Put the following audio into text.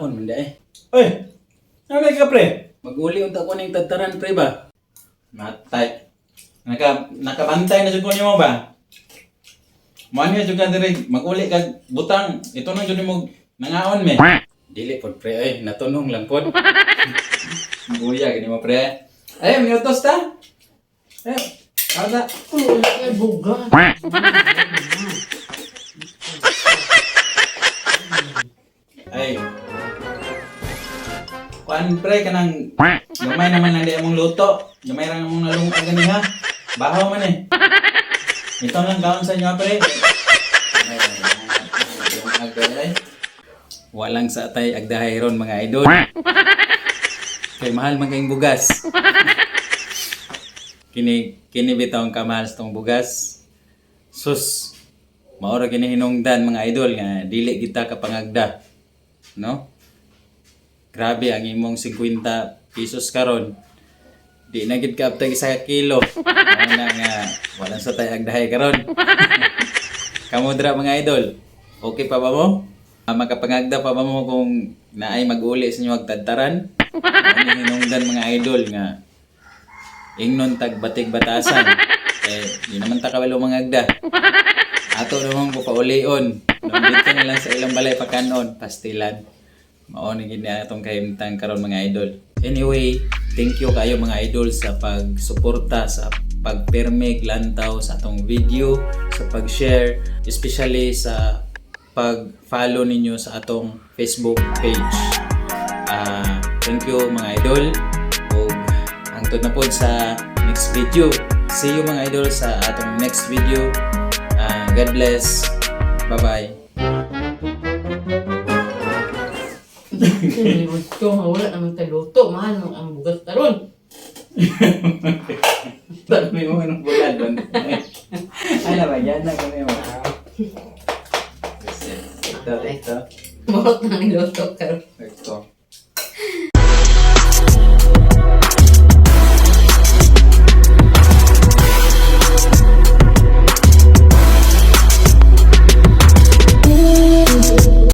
Kaon man di ay. Oy! Ano ka, pre? Maguli unta ko ning tadtaran, pre, ba? Matay. Nakabantay na jud ko nimo ba? Mo niya jud ka diri maguli kag butang. Ito na jud nimo nangaon me. Dili pod, pre, ay, natunong lang pod. Guya gini mo, pre. Ay, minutos ta. Eh, kada. Wala kay buga. Ay. Kuan, pre, kanang gamay naman lang di among luto. Gamay ra among nalungkot gani ha. Bahaw man eh. Ito lang kaon sa inyo, pre. Ay, ay, ay, ay, ay. Walang sa atay agdahay ron, mga idol. Kay mahal man kayong bugas. Kini kini bitaw ang kamahal sa tong bugas. Sus. Maura kini hinungdan, mga idol, nga dili kita kapangagda. No? Grabe ang imong 50 pesos karon. Di na gid ka aptag isa ka kilo. Mao na nga walang sa tay agdahay karon. Kamo dra, mga idol. Okay pa ba mo? Makapangagda pa ba mo kung naay mag-uli sa inyo agtadtaran? Ano hinungdan, mga idol, nga ingnon tag batig batasan. Eh, di naman ta kabalo mangagda. Ato namang papaulion. No, dito na lang sa ilang balay pakanon, pastilan. Mao ni gid ni atong kahimtang karon, mga idol. Anyway, thank you kayo, mga idol, sa pagsuporta, sa pagpermig lantaw sa atong video, sa pag-share, especially sa pag-follow ninyo sa atong Facebook page. Thank you, mga idol. Ug hangtod na pod sa next video. See you, mga idol, sa atong next video. God bless. Bye-bye. Hindi gusto nga wala naman tayo luto. Mahal mo ang bugas karon. Dami mo ng bulad doon. Ay, nabagyan na kami mo. Ito, ito. Murot na niluto karon.